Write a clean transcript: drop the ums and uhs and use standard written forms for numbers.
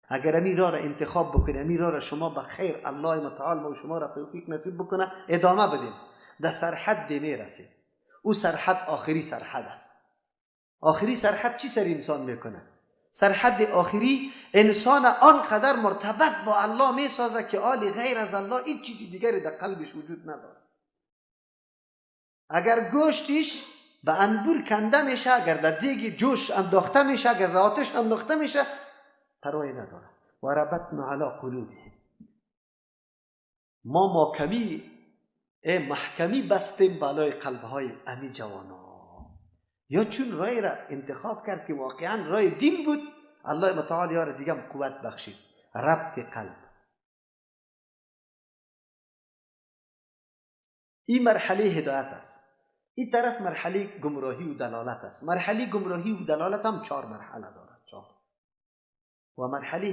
اگر امی راه را انتخاب بکنی، امی راه را شما به خیر الله متعال ما و شما را توفیق نصیب بکنه ادامه بدیم، در سرحد میرسیم. او سرحد آخری سرحد است. آخری سرحد چی سر انسان میکنه؟ سرحد آخری انسان آنقدر مرتبط با الله میسازه که آلی غیر از الله هیچ چیزی دیگری در قلبش وجود نداره. اگر گوشتش به انبور کنده میشه، اگر در دیگ جوش انداخته میشه، اگر در آتش انداخته میشه، پروایی نداره. و ربطنا علی قلوبهم، ما ماکمی محکمی بستیم بالای قلبهای امی جوانا. یا چون رای را انتخاب کرد که واقعا رای دین بود، الله متعال یار دیگه قوت بخشید، ربط قلب. این مرحله هدایت است. این طرف مرحله گمراهی و دلالت است. مرحله گمراهی و دلالت هم 4 مرحله دارد، 4. و مرحله